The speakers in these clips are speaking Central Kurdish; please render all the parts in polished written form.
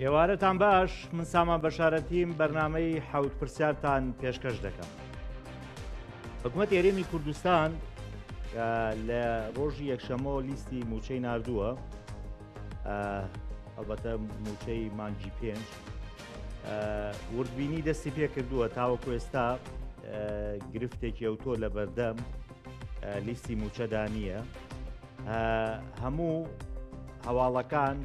ئێوارەتان باش من سامان بەشارەتیم بەرنامەی حەوت پرسیارتان پێشکەش دەکەم حکوومەت هەرێمی کوردستان لە ڕۆژی یەکشەمەوە لیستی موچەی نردووە ئەلبەتە موچەی مانگی پێنج وردبینی دەستی پێکردووە تاوەکو ئێستا گرفتێکی ئەوتۆ لە بەردەم لیستی موچەدا نییە هەموو هەواڵەکان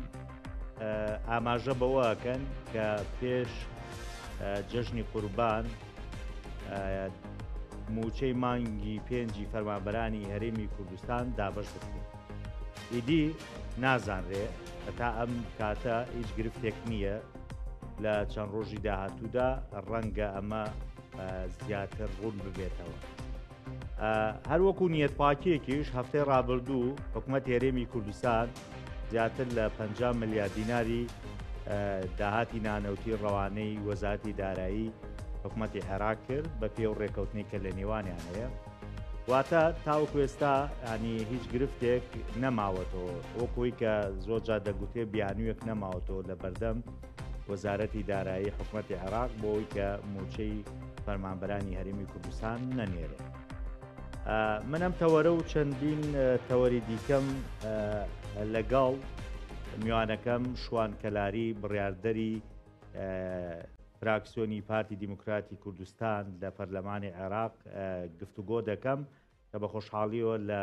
ئاماژە بەوەکەن کە پێش جەژنی قوربان موچەی مانگی پێنجی فەرمانبەرانی هەرێمی کوردستان دابەش بکرێت ئیدی نازانرێ هەتا ئەم کاتە هیچ گرفتێک نییە لە چەند ڕۆژی داهاتوودا ڕەنگە ئەمە زیاتر ڕوون ببێتەوە. هەروەکو نیەتپاکیەکیش هەفتەی ڕابردوو حکوومەت هەرێمی کوردستان زیاتر لە 50 ملیار دیناری داهاتی نانەوتی ڕەوانەی وەزارەتی دارایی حکوومەتی عێراق کرد بە پێ و ڕێکەوتنی کە لە نێوانیان هەیە واتە تاوەکو ئێستا ینی هیچ گرفتێک نەماوەتەوە وەکۆی کە زۆر جار دەگوترێ بیانوویەک نەماوەتەوە لە بەردەم وەزارەتی دارایی حکوومەتی عێراق بۆی کە موچەی فەرمانبەرانی هەرێمی کوردستان نەنێرێ. من ئەم تەوەرە و چەندین تەوەری دیکەم لەگەڵ میوانەکەم شوان کەلاری بڕاردەری فراکسیۆنی پارتی دیموکراتی کوردستان لە پەرلەمانی عێراق گفتوگۆ دەکەم کە بە خۆشحاڵیەوە لە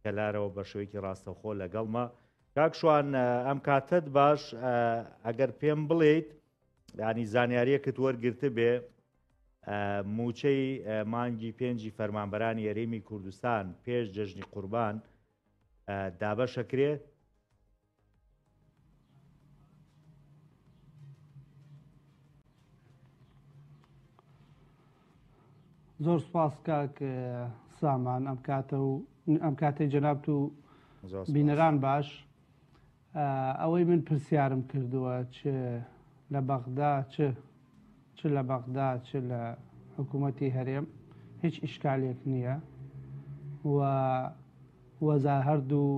کەلارەوە بە شێوەیەکی ڕاستەوخۆ لەگەڵمە. کاک شوان ئەم کاتەت باش ئەگەر پێم بڵێیت ینی زانیاریەکت وەرگرتبێ موچەی مانگی پێنجی فەرمانبەرانی هەرێمی کوردستان پێش جەژنی قوربان دابەشەکرێ؟ زۆر سپاس کاک سامان ئەم کاتە و ئەم کاتەی جەنابت و بینەران باش ئەوەی من پرسیارم کردووە چ لە بەغدا چ چ لە بەغدا چ لە حکوومەتی هەرێم هیچ ئیشکالێک نییە و وەزا هەردوو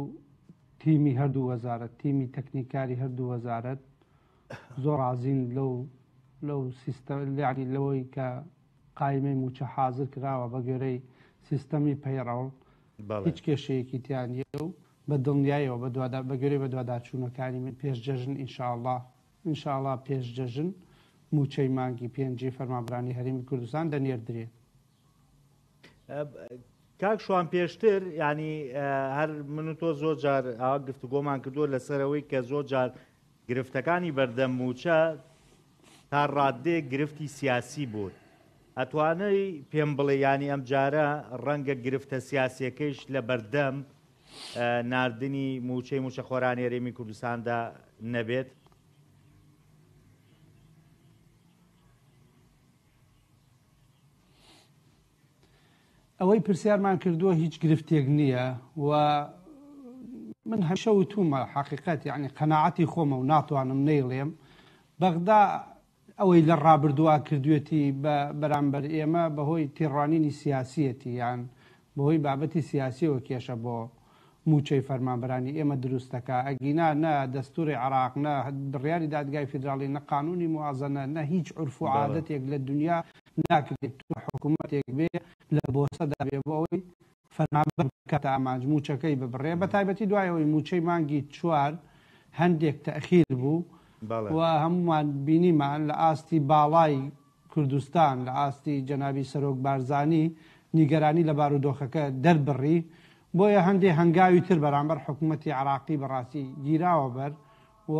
تیمی هەردوو وەزارەت، تیمی تەکنیکاری هەردوو وەزارەت زۆر ڕازین لەو لەو سیستە یعنی لەوەی کە قایمەی مووچە حازر کراوە بە گوێرەی سیستەمی پەیڕەوڵ هیچ کێشەیەکی تیا نییە و بە دڵنیایەوە بە دوادا بە گوێرەی بەدواداچوونەکانی من پێش جەژن ئینشاءاللە ئینشاءاللە پێش جەژن مووچەی مانگی پێنجی فەرمانبەرانی هەرێمی کوردستان دەنێردرێ. کاک شوان پێشتر ینی هەر من و تۆ زۆر جار ئاوا گفتوگۆمان کردووە لەسەرەوەی کە زۆر جار گرفتەکانی بەردەم موچە تا ڕادێ گرفتی سیاسی بوون ئەتوانەی پێم بڵێ ینی ئەم جارە ڕەنگە گرفتە سیاسیەکەیش لە بەردەم ناردنی موچەی موچەخۆرانی هەرێمی کوردستاندا نەبێت؟ ئەوەی پرسیارمان کردووە هیچ گرفتێک نییە و من هەمیشە وتومە حقیقەت یعنی قەناعەتی خۆمە و ناتوانم نەیڵێم بەغدا ئەوەی لە ڕابردووە کردوێتی بە بەرامبەر ئێمە بەهۆی تێڕوانینی سیاسیەتی یان بەهۆی بابەتی سیاسیەوە کێشە بۆ مووچەی فەرمانبەرانی ئێمە دروست دەکا، ئەگینا نە دەستووری عێراق، نە بڕیاری دادگای فیدراڵی، نە قانوونی موازەنە، نە هیچ عورف و عادەتێک لە دونیا ناکرێ تۆ حکوومەتێک بێ لە بۆسەدا بێ بۆ ئەوەی فەرمانبەر بکاتە ئامانج مووچەکەی ببڕێ، بە تایبەتی دوای ئەوەی مووچەی مانگی چوار هەندێک تەئخیر بوو و هەموومان بینیمان لە ئاستی باڵای کوردستان لە ئاستی جەنابی سەرۆک بارزانی نیگەرانی لە بارودۆخەکە دەربڕی، بۆیە هەندێ هەنگاوی تر بەرامبەر حکومەتی عێراقی بەڕاستی گیراوە بەر و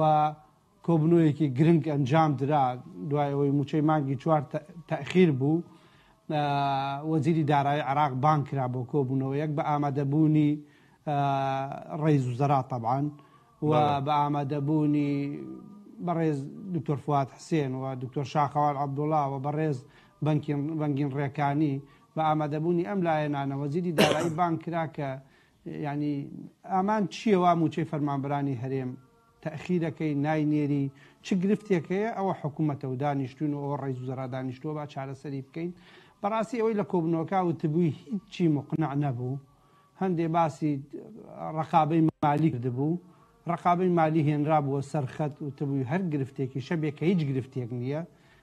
کۆبنەوەیەکی گرنگ ئەنجام درا دوای ئەوەی موچەی مانگی چوار تەئخیر بوو وەزیری دارایی عێراق بانگ کرا بۆ کۆبوونەوەیەک بە ئامادەبوونی ڕەیس وزەرا تەبعەن و بە ئامادەبوونی بەڕێز دکتۆر فواد حسێن و دکتۆر شاخەوان عەبدوڵا و بەڕێز بەنگین ڕێکانی بە ئامادەبوونی ئەم لایەنانە وەزیری دارایی بانگ کرا کە یعنی ئامان چییە وا مووچەی فەرمانبەرانی هەرێم تەئخیرەکەی ناینێری چ گرفتێک هەیە ئەوە حکوومەتە و دانیشتوون و ئەوە ڕەیس وزەرا دانیشتووە با چارەسەری بکەین بەڕاستی ئەوەی لە کۆبوونەوەکە وتبووی هیچی مقنع نەبوو هەندێ باسی ڕەقابەی مالی کردبوو. ڕەقابەی مالی هێنرابووە سەر خەت وتبووی هەر گرفتێکیش هەبێ کە هیچ گرفتێک نییە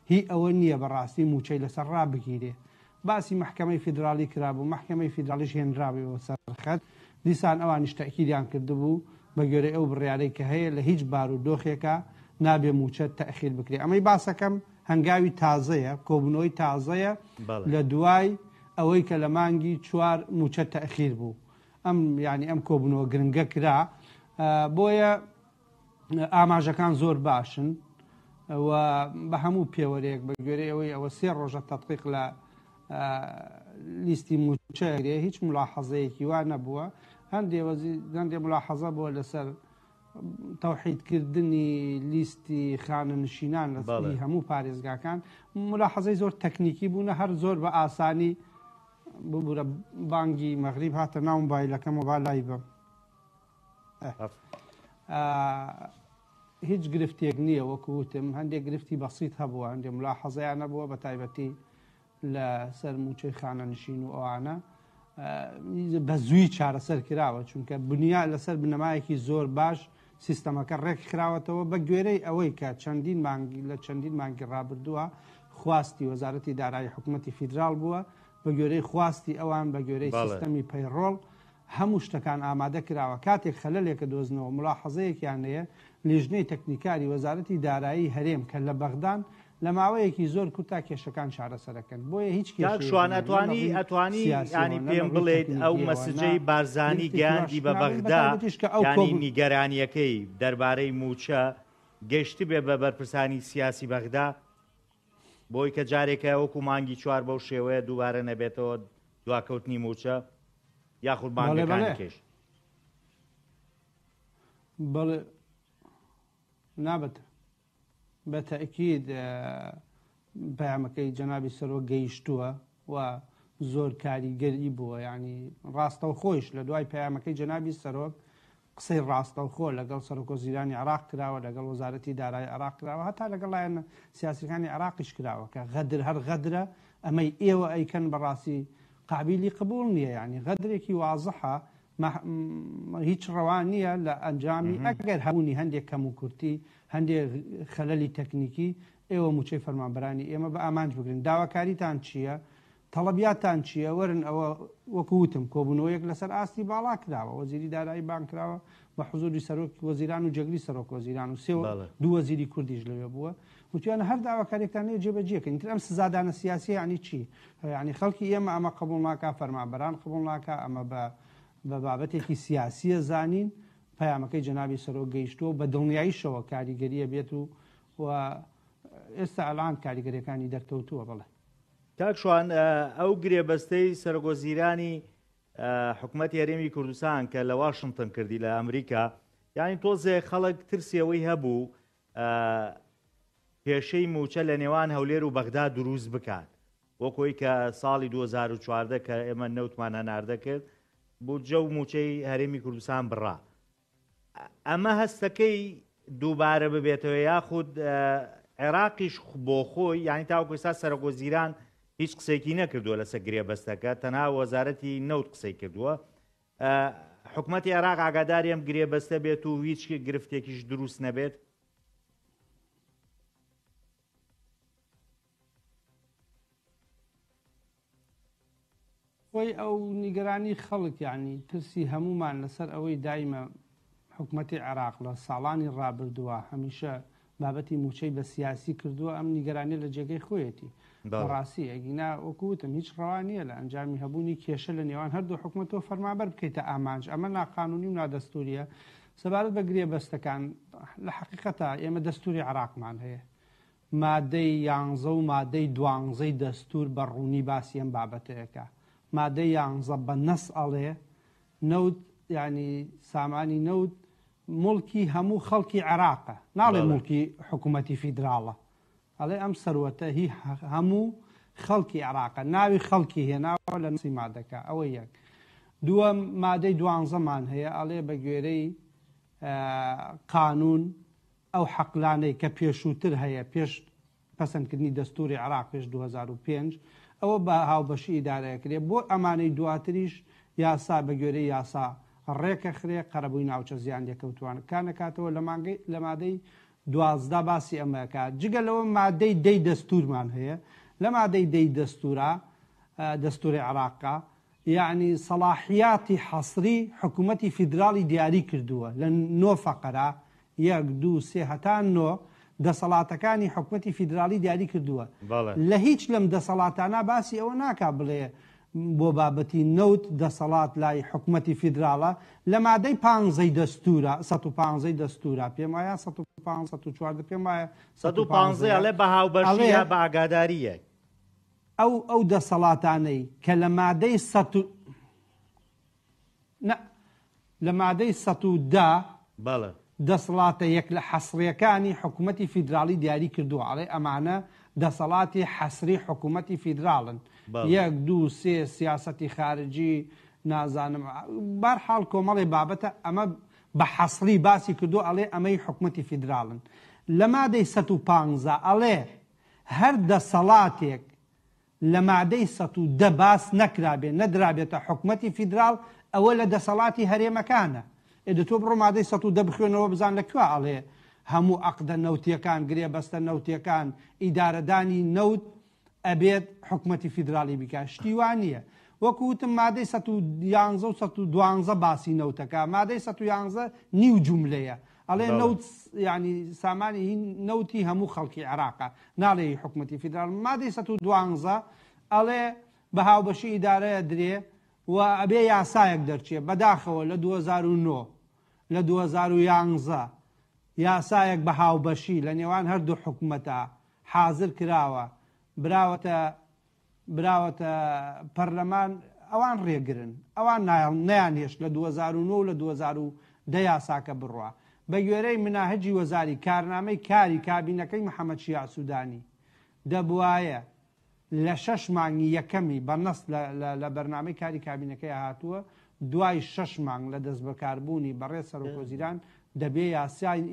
هی ئەوە نییە بەڕاستی مووچەی لەسەر ڕابگیرێ. باسی مەحکەمەی فیدراڵی کرابوو، مەحکەمەی فیدراڵیش هێنرابووە سەر خەت، دیسان ئەوانیش تەئکیدیان کردبوو بە گوێرەی ئەو بڕیارەی کە هەیە لە هیچ بارودۆخێکا نابێ مووچە تەئخیر بکرێ. ئەمەی باسەکەم هەنگاوی تازەیە، کۆبوونەوەی تازەیە لە دوای ئەوەی کە لە مانگی چوار مووچە تەئخیر بوو. ئەم یانی ئەم کۆبوونەوە گرنگە کرا. بۆیە ئاماژەکان زۆر باشن و بە هەموو پێوەرێک بە گوێرەی ئەوەی ئەوە سێ ڕۆژە تەتقیق لە لیستی مووچە هیچ ملاحەزەیەکی وا نەبووە هەندێ هەندێ ملاحەزە بووە لەسەر تەوحیدکردنی لیستی خانەنشینان لە هەموو پارێزگاکان ملاحەزەی زۆر تەکنیکی بوونە هەر زۆر بە ئاسانی ببورە بانگی مەغریب هاتە ناو موبایلەکەمەوە با لای بم هیچ گرفتێک نییە وەکو وتم هەندێک گرفتی بەسیت هەبووە هەندێک ملاحەزەیان نەبووە بە تایبەتی لە سەر موچەی خانەنشین و ئەوانە بە زووی چارەسەر کراوە چونکە بنیا لەسەر بنەمایەکی زۆر باش سیستەمەکە ڕێک خراوەتەوە بە گوێرەی ئەوەی کە چەندین مانگ لە چەندین مانگی ڕابردووە خواستی وەزارەتی دارایی حکوومەتی فیدراڵ بووە بە گوێرەی خواستی ئەوان بە گوێرەی سیستەمی پەیڕۆڵ هەموو شتەکان ئامادە کراوە، کاتێک خەلەلێکە دۆزنەوە مولاحەزەیەکیان هەیە، لیژنەی تەکنیکاری وەزارەتی دارایی هەرێم کە لە بەغدان لە ماوەیەکی زۆر کورتا کێشەکان چارەسەرەکەن، بۆیە هیچ کاک کێشەیەک شوان نییە نە لە ئەتوانی ڕووی ئەتوانی سیاسیەوە یانی نە لە پێم ڕووی بڵێیت ئەو تەکنیکیەوە نە مەسجەی بارزانی گرفتێکی گەیاندی واش بە نابن بەغدا بەتایبەتیش کە ئەو یانی کۆبوون نیگەرانیەکەی دەربارەی مووچە گەیشتبێ بە بەرپرسانی سیاسی بەغدا؟ بۆی کە جارێکە وەکو مانگی چوار بەو شێوەیە دووبارە نەبێتەوە دواکەوتنی مووچە یاخود بەڵێ مانگەکانی بەڵێ کەش. بەڵێ نا بە بە تەئکید پەیامەکەی جەنابی سەرۆک گەیشتووە و زۆر کاریگەری بووە یعنی ڕاستەوخۆیش لە دوای پەیامەکەی جەنابی سەرۆک قسەی ڕاستەوخۆ لەگەڵ سەرۆکوەزیرانی عێراق کراوە، لەگەڵ وەزارەتی دارایی عێراق کراوە، هەتا لەگەڵ لایەنە سیاسیەکانی عێراقیش کراوە کە غەدر هەر غەدرە، ئەمەی ئێوە ئەیکەن بەڕاستی قابیلی قبوڵ نییە، یانی غەدرێکی وازحە، هیچ ڕەوا نییە لە ئەنجامی ئەگەر هەبوونی هەندێک کەموکورتی، هەندێک خەلەلی تەکنیکی، ئێوە مووچەی فەرمانبەرانی ئێمە بە ئامانج بگرن. داواکاریتان چییە؟ تەڵەبیاتان چییە؟ وەرن ئەوە وەکو وتم کۆبوونەوەیەک لەسەر ئاستی باڵا کراوە، وەزیری دارایی بانگ کراوە بە حزوری سەرۆک وەزیران و جێگری سەرۆک وەزیران و سێ دوو وەزیری کوردیش لەوێ بووە، وتویانە هەر داواکاریەکتان هەیە جێبەجێکەن. ئیتر ئەم سزادانە سیاسیە یانی چی؟ یانی خەڵکی ئێمە ئەمە قبوڵ ناکا، فەرمانبەران قبوڵ ناکا، ئەمە بە بە بابەتێکی سیاسیە زانین، پەیامەکەی جەنابی سەرۆک گەیشتووە و بە دڵنیاییشەوە کاریگەریە بێت و و ئێستا ئەلان کاریگەریەکانی دەرکەوتووە. بەڵێ. کاک شوان ئەو گرێبەستەی سەرۆکوەزیرانی حکومەتی هەرێمی کوردستان کە لە واشنتن کردی لە ئەمریکا یانی تۆزێ خەڵک ترسی ئەوەی هەبوو کێشەی موچە لە نێوان هەولێر و بەغدا دروست بکات وەکۆی کە ساڵی 2014 کە ئێمە نەوتمان هەناردە کرد بودجە و موچەی هەرێمی کوردستان بڕا ئەمە هەستەکەی دووبارە ببێتەوە یاخود عێراقیش بۆ خۆی یانی تاوەکو ئێستا سەرۆکوەزیران هیچ قسەیەکی نەکردووە لەسەر گرێبەستەکە تەنها وەزارەتی نەوت قسەی کردووە حکومەتی عێراق ئاگاداری ئەم گرێبەستە بێت و هیچ گرفتێکیش دروست نەبێت؟ خۆی ئەو نیگەرانی خەڵک یانی ترسی هەموومان لەسەر ئەوەی دایمە حکومەتی عێراق لە ساڵانی ڕابردووە هەمیشە بابەتی مووچەی بە سیاسی کردووە ئەم نیگەرانیە لە جێگەی خۆیەتی بەڕاستی ئەگینا وەکو وتم هیچ ڕەوا نییە لە ئەنجامی هەبوونی کێشە لە نێوان هەردوو حکومەتەوە فەرمانبەر بکەیتە ئامانج ئەمە ناقانونی و نادەستوریە سەبارەت بە گرێبەستەکان لە حەقیقەتا ئێمە دەستوری عێراقمان هەیە مادەی یانزە و مادەی دوانزەی دەستوور بە ڕوونی باسی ئەم بابەتەیەکا. مادەی یانزە بە نەس ئەڵێ نەوت یانی سامانی نەوت موڵکی هەموو خەڵکی عێراقە، ناڵێ موڵکی حکوومەتی فیدراڵە. ئەڵێ ئەم سەروەتە هی هەموو خەڵکی عێراقە. ناوی خەڵکی هێناوە لە نەسی مادەکە. ئەوە یەک. دووەم مادەی دوانزەمان هەیە ئەڵێ بە گوێرەی قانوون ئەو حەقلانەی کە پێشووتر هەیە پێش پەسەندکردنی دەستووری عێراق پێش 2005 ئەوە بە هاوبەشی ئیدارە ئەکرێ بۆ ئەمانەی دواتریش یاسا بە گوێرەی یاسا ڕێکەخرێ قەرەبووی ناوچە زیان لێکەوتووانەکان ئەکاتەوە لە مانگەی لە مادەی 12 باسی ئەمە ئەکات جگە لەوە مادەی دەی دەستوورمان هەیە لە مادەی دەی دەستوورا دەستووری عێراقا یەعنی سەڵاحیاتی حەسری حکوومەتی فیدراڵی دیاری کردووە لە نۆ فەقەرە یەک، دوو، سێ هەتا نۆ، دەسەڵاتەکانی حکومەتی فیدراڵی دیاری کردووە. لە هیچ لەم دەسەڵاتانە باسی ئەوە ناکا بڵێ بۆ بابەتی نەوت دەسەڵات لای حکومەتی فیدراڵە، لە مادەی پانزەی دەستوورا، سەد و پانزەی دەستوورا، پێم وایە 115، 114 پێم وایە 115 ئەڵێ بە هاوبەشی ئەڵێ یا بە ئاگادارییەک. ئەو ئەو دەسەڵاتانەی کە لە مادەی سەد و نا، لە مادەی 110 دەسڵاتە یەک لە حەسریەکانی حکومەتی فیدراڵی دیاری کردووە، ئەڵێ ئەمانە دەسەڵاتی حەسری حکومەتی فیدراڵن، یەک، دوو، سێ، سیاسەتی خارجی، نازانم، بارحاڵ کۆمەڵێ بابەتە، ئەمە بە حەسری باسی کردووە، ئەڵێ ئەمەی حکومەتی فیدراڵن. لە مادەی 115 ئەڵێ هەر دەسەڵاتێک لە مادەی 110 باس نەکرابێ، نەدرابێتە حکومەتی فیدراڵ، ئەوە لە دەسەڵاتی هەرێمەکانە. ئێ دە تۆ بڕۆ مادەی 110 بخوێنەوە بزان لە کوێ ئەڵێ هەموو عەقدە نەوتیەکان، گرێبەستە نەوتیەکان، ئیدارەدانی نەوت ئەبێت حکومەتی فیدراڵی بیکا. شتی وا نییە. وەکو وتم مادەی 111 و 112 باسی نەوتەکا. مادەی 111 نیو جوملەیە. ئەڵێ نەوت یانی سامانی هی نەوتی هەموو خەڵکی عێراقە ناڵێ هی حکومەتی فیدراڵ مادەی 112 ئەڵێ بە هاوبەشی ئیدارە درێ و ئەبێ یاسایەک دەرچێ بەداخەوە لە 2009 لە 2011 یاسایەک بە هاوبەشی لە نێوان هەردوو حکومەتە حازر کراوە براوەتە براوەتە پەرلەمان ئەوان ڕێگرن ئەوان نەیانهێشت لە 2009 و لە 2010 یاساکە بڕوا بە گوێرەی مناهجی وەزاری کارنامەی کاری کابینەکەی محەمەد شیاع سودانی دەبوایە لە شەش مانگی یەکەمی بە نەس لە بەرنامەی کاری کابینەکەی هاتووە دوای شەش مانگ لە دەستبەکاربوونی بەڕێز سەرۆکوەزیران دەبێ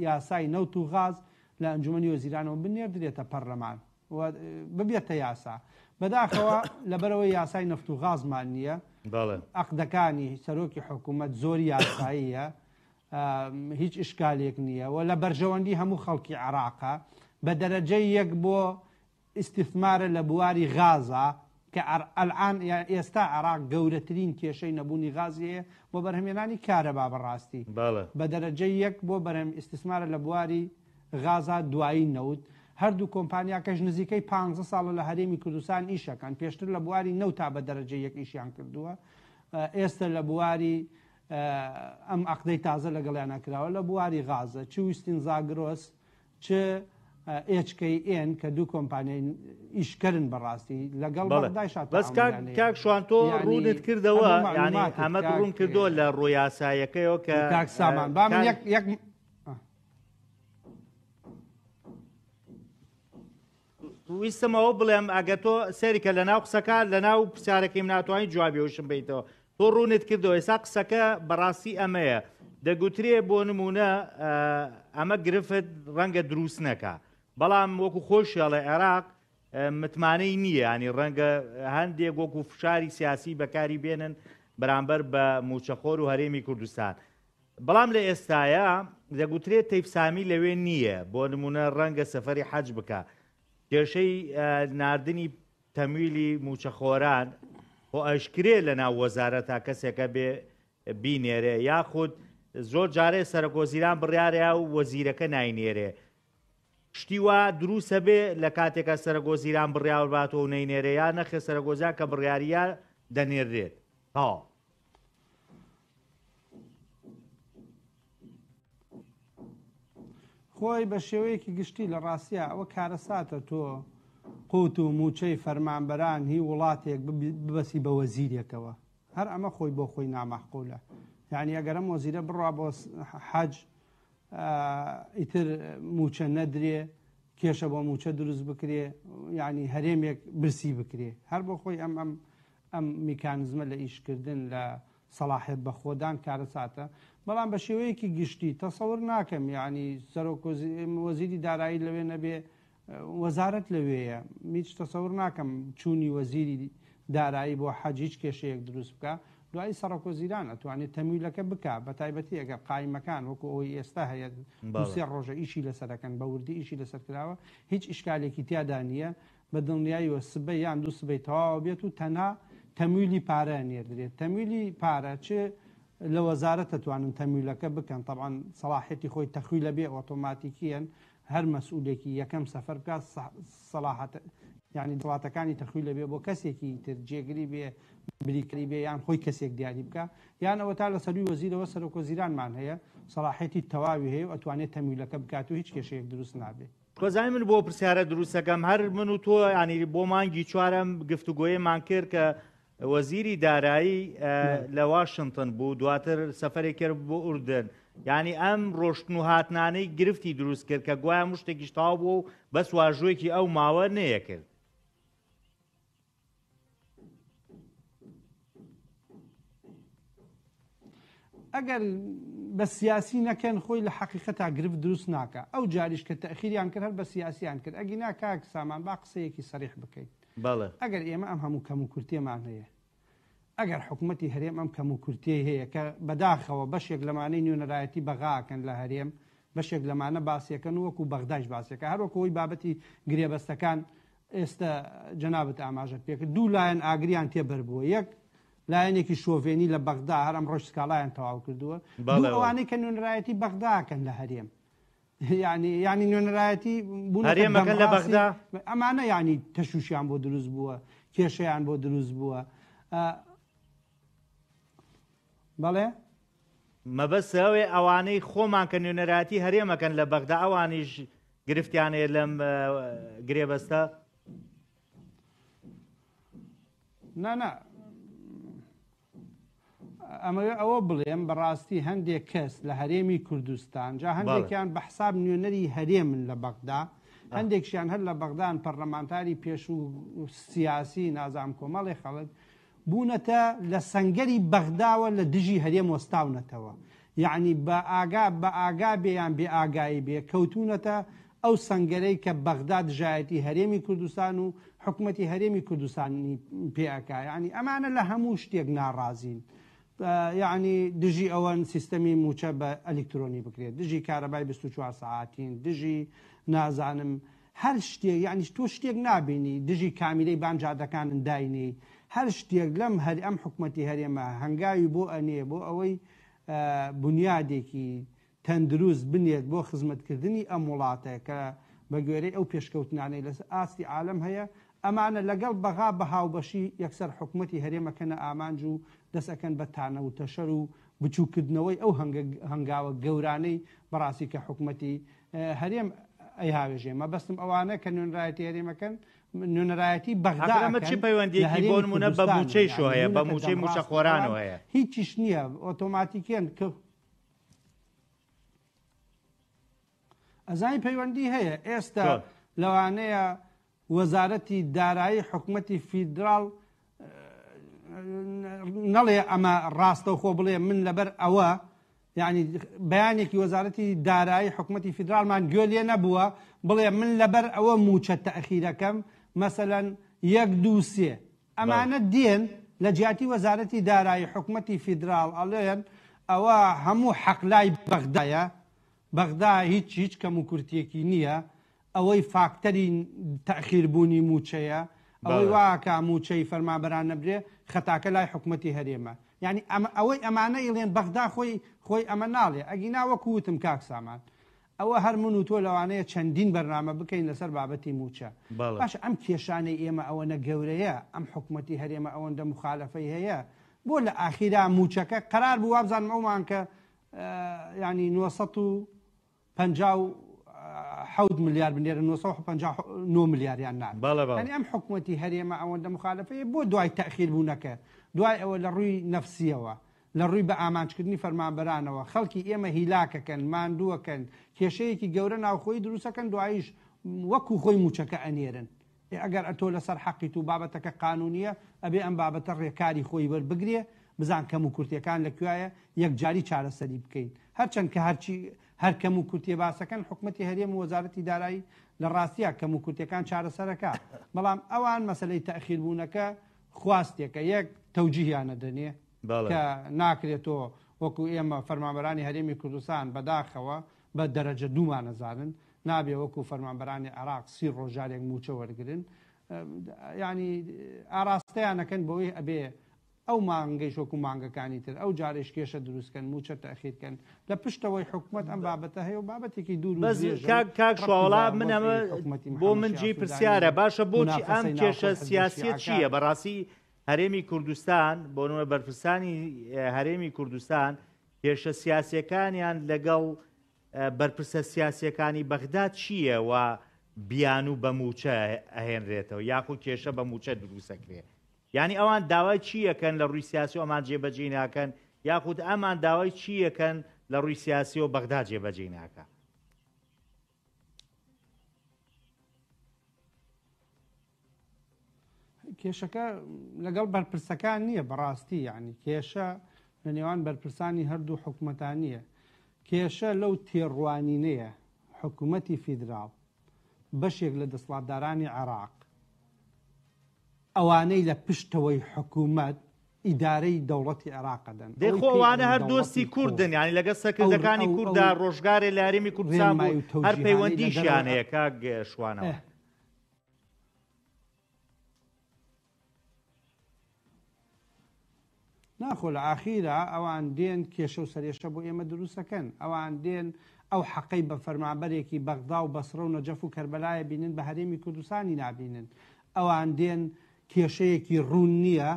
یاسای نەوت و غاز لە ئەنجومەنی وەزیرانەوە بنێردرێتە پەرلەمان. و ببێتە یاسا. بەداخەوە لەبەرئەوەی یاسای نەفت و غازمان نییە، عەقدەکانی سەرۆکی حکوومەت زۆر یاساییە، هیچ ئیشکالێک نییە و لە بەرژەوەندی هەموو خەڵکی عێراقە، بە دەرەجەی یەک بۆ ئیستیثمارە لە بواری غازا کە ئەلئان ئێستا عێراق گەورەترین کێشەی نەبوونی غازی هەیە بۆ بەرهەمهێنانی کارەبا بەڕاستی بە دەرەجەی یەک بۆ بەرهەم ئیستیثمارە لە بواری غازا دوایی نەوت، هەردوو کۆمپانیاکەش نزیکەی پانزە ساڵە لە هەرێمی کوردستان ئیش ئەکەن، پێشتر لە بواری نەوتا بە دەرەجە یەک ئیشیان کردووە، ئێستە لە بواری ئەم عەقدەی تازە لەگەڵیانا کراوە لە بواری غازە، چ ویستین زاگرۆس چ HKN کە دوو کۆمپانیای ئیشکەرن بەڕاستی لەگەڵ بەغدایشا بەس کاک تەعامولیان هەیە. کاک شوان تۆ یانی ڕوونت کردەوە ئەمە یعنی مەعلوماتت ئەمەت کاک ڕوون کردەوە لە ڕوویاسایەکەیەوە کە کاک سامان با من کاک یەک یەک ویستم ئەوە بڵێم ئەگە تۆ سەیرکە لە ناو قسەکە لە ناو پرسیارەکەیم ناتوانانی جوابی ئەوشم بیتەوە تۆ ڕوونت کردەوە ئێستا قسەکە بەڕاستی ئەمەیە دەگوترێ بۆ نمونە ئەمە گرفت ڕەنگە دروست نەکا بەڵام وەکو خۆشیاڵێ عێراق متمانەی نییە ینی ڕەنگە هەندێک وەکو فشاری سیاسی بەکاری بێنن بەرامبەر بە موچەخۆر و هەرێمی کوردستان بەڵام لە ئێستایا دەگوترێت تەیف سامی لەوێ نییە، بۆ نموونە ڕەنگە سەفەری حەج بکا. کێشەی ناردنی تەمویلی مووچەخۆران خۆ ئەشکرێ لە ناو وەزارەتا کەسێکە بێ بینێرێ یاخود زۆر جارێ سەرۆکوەزیران بڕیارەیا و وەزیرەکە ناینێرێ. شتی وا دروسە بێ لە کاتێکا سەرۆکوەزیران بڕیار باتەوە و نەینێرێ یا نەخێ سەرۆکوەزیران کە بڕیاریا دەنێررێت. تەواو. خۆی بە شێوەیەکی گشتی لە ڕاستیا ئەوە کارەساتە تۆ قوت و موچەی فەرمانبەران هی وڵاتێک ببەسی بە وەزیرێکەوە هەر ئەمە خۆی بۆ خۆی نامەحقولە یعنی ئەگەر ئەم وەزیرە بڕوا بۆ حەج ئیتر موچە نەدرێ کێشە بۆ موچە دروست بکرێ یعنی هەرێمێک برسی بکرێ هەر بۆ خۆی ئەم ئەم ئەم میکانزمە لە ئیشکردن لە سەڵاحیەت بە خۆدان کارەساتە، بەڵام بە شێوەیەکی گشتی تەسەور ناکەم یانی سەرۆک وەزیری دارایی لەوێ نەبێ وەزارەت لەوێیە هیچ تەسەور ناکەم چوونی وەزیری دارایی بۆ حەج هیچ کێشەیەک دروست بکە. دوایی سەڕۆکوەزیران ئەتوانێت تەمویلەکە بکا بەتایبەتی ئەگەر قایمەکان وەکو ئەوەی ئێستا هەیە دوو سێ ڕۆژە ئیشی لەسەر ئەکەن بە وردی ئیشی لەسەر کراوە هیچ ئیشکالێکی تیادا نییە بە دڵنیاییەوە سبەی یان دوو سبەی تەواو بێت و تەنها تەمویلی پارە ئەنێردرێت تەمویلی پارە چ لە وەزارەت ئەتوانن تەمویلەکە بکەن تەبعەن سەڵاحیەتی خۆی تەخویلە بێ ئۆتۆماتیکیەن هەر مەسئولێکی یەکەم سەفەر بکات سەڵاحەت یانی دەسەڵاتەکانی تەخویلە بێ بۆ کەسێکی تر جێگری بێ بریکاری بێ یان خۆی کەسێک دیاری بکا یان ئەوەتا لە سەروی وەزیرەوە سەرۆک وەزیرانمان هەیە سەڵاحیەتی تەواوی هەیە و ئەتوانێت تەمویلەکە بکات و هیچ کێشەیەک دروست نابێ. کۆزانی من بۆ پرسیارە دروستەکەم هەر من و تۆ ینی بۆ مانگی چوارم گفتوگۆیەمان کرد کە وەزیری دارایی لە واشنتن بوو دواتر سەفەرێک کرد بۆ ئوردن یعنی ئەم ڕۆشتن و هاتنانەی گرفتی دروست کرد کە گوایە مشتێکیش تاو بوو و بەس واژۆیەکی ئەو ماوە نەیەکرد. ئەگەر بە سیاسی نەکەن خۆی لە حەقیقەتا گرفت دروست ناکا ئەو جاریش کە تەئخیریان کرد هەر بە سیاسیان کرد ئەگینا کاک سامان با قسەیەکی سەریح بکەین بەڵێ. ئەگەر ئێمە ئەم هەموو کەموکورتیەمان هەیە، ئەگەر حکومەتی هەرێم ئەم کەموکورتیەی هەیە کە بەداخەوە بەشێک لەمانەی نوێنەرایەتی بەغاکەن لە هەرێم، بەشێک لەمانە باسیەکەن و وەکو بەغدایش باسیەکە هەر وەکو ئەوەی بابەتی گرێبەستەکان ئێستە جەنابت ئاماژەت پێکرد دوو لایەن ئاگریان تێ بەربووە یەک لایەنێکی شۆڤێنی لە بەغدا هەر ئەمڕۆش سکاڵایان تەواو کردووە دوو ئەوانەی کە نوێنەرایەتی بەغداکەن لە هەرێم یعنی یعنی نوێنەرایەتی بوون هەرێمەکە لە بەغدا ئەمانە یعنی تەشوشیان بۆ دروست بووە کێشەیان بۆ دروست بووە بەڵێ مەبەست ئەوێ ئەوانەی خۆمان کە نوێنەرایەتی هەرێمەکەن لە بەغدا ئەوانیش گرفتیان هەیە لەم گرێبەستە؟ نا نا ئەمەوێ ئەوە بڵێم بەڕاستی هەندێک کەس لە هەرێمی کوردستان جا هەندێکیان بە حساب نوێنەری هەرێمن لە بەغدا هەندێکشیان هەر لە بەغدان پەرلەمانتاری پێشوو سیاسی نازام کۆمەڵی خەڵک بوونەتە لە سەنگەری بەغداوە لە دژی هەرێم وەستاونەتەوە یەعنی بە ئاگا بە ئاگا بێ یان بێ ئاگایی بێ کەوتوونەتە ئەو سەنگەرەی کە بەغدا دژایەتی هەرێمی کوردستان و حکومەتی هەرێمی کوردستانی پێ ئەکا یەعنی ئەمانە لە هەموو شتێک ناڕازین یەعنی دژی ئەوەن سیستەمی مووچە بە ئەلیکترۆنی بکرێت دژی کارەبای 24 سەعاتین دژی نازانم هەر شتێک یانی تۆ شتێک نابینی دژی کامیرەی بان جادەکانن داینێی هەر شتێک لەم هەر ئەم حکومەتی هەرێمە هەنگاوی بۆ ئەنێ بۆ ئەوەی بونیادێکی تەندروست بنێت بۆ خزمەتکردنی ئەم وڵاتە کە بە گوێرەی ئەو پێشکەوتنانەی لەسەر ئاستی عالەم هەیە ئەمانە لەگەڵ بەغا بە هاوبەشی یەکسەر حکومەتی هەرێم ئەکەنە ئامانج و دەست ئەکەن بە تانە و تەشەر و بچوککردنەوەی ئەو هەنگاوە گەورانەی بەڕاستی کە حکومەتی هەرێم ئەیهاوێژێ مەبەستم ئەوانە کە نوێنەرایەتی هەرێمەکەن نوێنەرایەتی بەغدا ئەمە چی پەیوەندیەکی بۆ نمونە بە موچەی شۆ هەیە بە موچەی موچەخۆرانەوە هەیە هیچیش نییە ئۆتۆماتیکیان کە ئەزانی پەیوەندی هەیە ئێستا لەوانەیە وەزارەتی دارایی حکومەتی فیدراڵ نەڵێ ئەمە ڕاستەوخۆ بڵێ من لەبەر ئەوە یعنی بەیانێکی وەزارەتی دارایی حکومەتی فیدراڵمان گوێ لێ نەبووە بڵێ من لەبەر ئەوە موچە تەخیرەکەم مەسەلەن یەک دوو سێ ئەمانە دێن لە جیاتی وەزارەتی دارایی حکومەتی فیدراڵ ئەڵێن ئەوە هەموو حەقلای بەغدایە بەغدا هیچ هیچ کەم و کورتیەکی نییە ئەوەی فاکتەری تەئخیر بوونی مووچەیە، ئەوەی وا ئەکا مووچەی فەرمانبەران نەبرێ، خەتاکە لای حکومەتی هەرێمە. یانی ئەمە ئەوەی ئەمانە ئیڵێن بەغدا خۆی خۆی ئەمە ناڵێ. ئەگینا وەکو وتم کاک سامان ئەوە هەر من و تۆ لەوانەیە چەندین بەرنامە بکەین لەسەر بابەتی مووچە. باشە ئەم کێشانەی ئێمە ئەوەنە گەورەیە، ئەم حکومەتی هەرێمە ئەوەندە موخالەفەی هەیە، بۆ لە ئاخیرا مووچەکە قەرار بوو وابزانم ئەو مانکە یانی 957 ملیار بنێرن 959 ملیاریان نارد. بەڵێ بەڵێ. یانی ئەم حکومەتی هەرێمە ئەوەندە مخالەفەیە بۆ دوای تەئخیر بوونەکە دوای ئەوە لە ڕووی نەفسیەوە لە ڕووی بە ئامانجکردنی فەرمانبەرانەوە خەڵکی ئێمە هیلاکەکەن ماندووەکەن کێشەیەکی گەورە ناوخۆیی دروستەکەن دواییش وەکو خۆی موچەکە ئەنێرن ئێ ئەگەر ئەتۆ لەسەر حەقیت و بابەتەکە قانونیە ئەبێ ئەم بابەتە ڕێکاری خۆی وەربگرێ بزان کەموکورتیەکان لە کوایە یەکجاری چارەسەری بکەین هەرچەند کە هەرچی هەر کەموکورتیە باسەکەن حکومەتی هەرێم و وەزارەتی دارایی لە ڕاستیا کەموکورتیەکان چارەسەرەکا بەڵام ئەوان مەسەلەی تەئخیر بوونەکە خواستێکە یەک تەوجیهیانە دەنێ. کە ناکرێت تۆ وەکو ئێمە فەرمانبەرانی هەرێمی کوردستان بەداخەوە بە دەرەجە دوومان ئەزانن نابێ وەکو فەرمانبەرانی عێراق سی ڕۆژ جارێک مووچە وەرگرن یانی ئاراستەیان ئەکەن بەوەی ئەبێ ئەو مانگەیش وەکو مانگەکانی تر ئەو جارەیش کێشە دروست کەن مووچە تەئخیر کەن لە پشتەوەی حکومەت ئەم بابەتە هەیە و بابەتێکی دوور و بەس درێژە و کاک کاک ڕەبتی شواوەڵا بە من ئەمە وەزعی حکومەتی بۆ محەمەد من شیاع جێی سوودانی پرسیارە و باشە بۆچی ئەم مونافەسەی کێشە ناوخۆی حزبە سیاسیە شیعەکان چییە بەڕاستی هەرێمی کوردستان بۆ نمونە بەرپرسانی هەرێمی کوردستان کێشە سیاسیەکانیان لەگەڵ بەرپرسە سیاسیەکانی بەغدا چییە و بیانوو بە مووچە ئەهێنرێتەوە یاخو کێشە بە مووچە دروستەکرێ یانی ئەوان داوای چی ئەکەن لە ڕووی سیاسی و ئەمان جێبەجێی ناکەن یاخود ئەمان داوای چی ئەکەن لە ڕووی سیاسی و بەغدا جێبەجێی ناکا؟ کێشەکە لەگەڵ بەرپرسەکان نییە بەڕاستی یعنی کێشە لە نێوان بەرپرسانی هەردوو حکومەتان نییە کێشە لەو تێڕوانینەیە حکوومەتی فیدراڵ بەشێک لە دەسڵاتدارانی عێراق ئەوانەی لە پشتەوەی حکوومەت ئیدارەی دەوڵەتی عێراق ئەدەن. دەی ئەوەی خۆ پێی ئەوانە ئەڵێن هەر دۆستی دەوڵەتی قووڵ، کوردن یانی لەگەڵ ئەو سەرکردەکانی ئەو ئەو کورددا ڕۆژگارێ لە هەرێمی کوردستان ڕێنمایی بوون و هەر تەوجیهانەی لە دەرەوەی پەیوەندیشیان ئە هەیە کاک ئه. شوانەوان. نا خۆ لە ئاخیرا ئەوان دێن کێشە و سەرێشە بۆ ئێمە دروست ئەکەن. ئەوان دێن ئەو حەقەی بە فەرمانبەرێکی بەغدا و بەسرە و نەجەف و کەربەلایە بینن بە هەرێمی کوردستانی نابینن. ئەوان دێن کێشەیەکی ڕوون نییە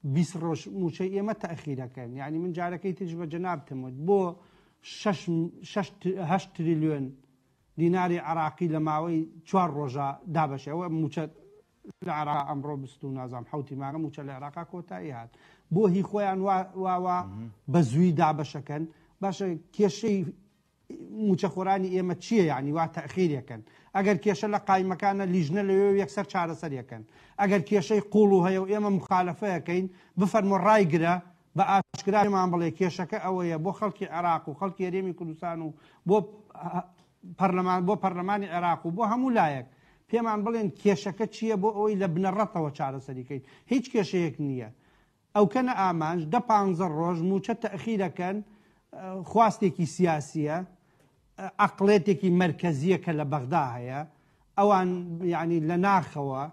20 ڕۆژ مووچەی ئێمە تەئخیرەکەن. یانی من جارەکەی تریش بە جەنابتم وت بۆ شەش شەش هەشت تریلیۆن دیناری عێراقی لە ماوەی چوار ڕۆژا دابەشێ ئەوە مووچە لە عێراقا ئەمڕۆ بیست و نازانم حەوتی مانگە مووچە لە عێراقا کۆتایی هات بۆ هی خۆیان وا وا وا بە زووی دابەشەکەن باشە کێشەی مووچەخۆرانی ئێمە چییە یعنی وا تەخیرەکەن ئەگەر کێشە لە قایمەکانە لیژنە لەوێ و یەکسەر چارەسەریەکەن ئەگەر کێشەی قوڵ و هەیە و ئێمە مخالفەیەکەین بفەرمۆ ڕایگرە بە ئاشکرا پێمان بڵێ کێشەکە ئەوەیە بۆ خەڵکی عێراق و خەڵکی هەرێمی کوردستان و بۆ پەرلەمان بۆ پەرلەمانی عێراق و بۆ هەموو لایەک پێمان بڵێن کێشەکە چییە بۆ ئەوەی لە بنەڕەتەوە چارەسەری کەین هیچ کێشەیەک نییە ئەوکەنە ئامانج دە پانزە ڕۆژ مووچە تەئخیرەکەن خواستێکی سیاسیە عەقڵێتێکی مەرکەزیە کە لە بەغدا هەیە ئەوان یعنی لە ناخەوە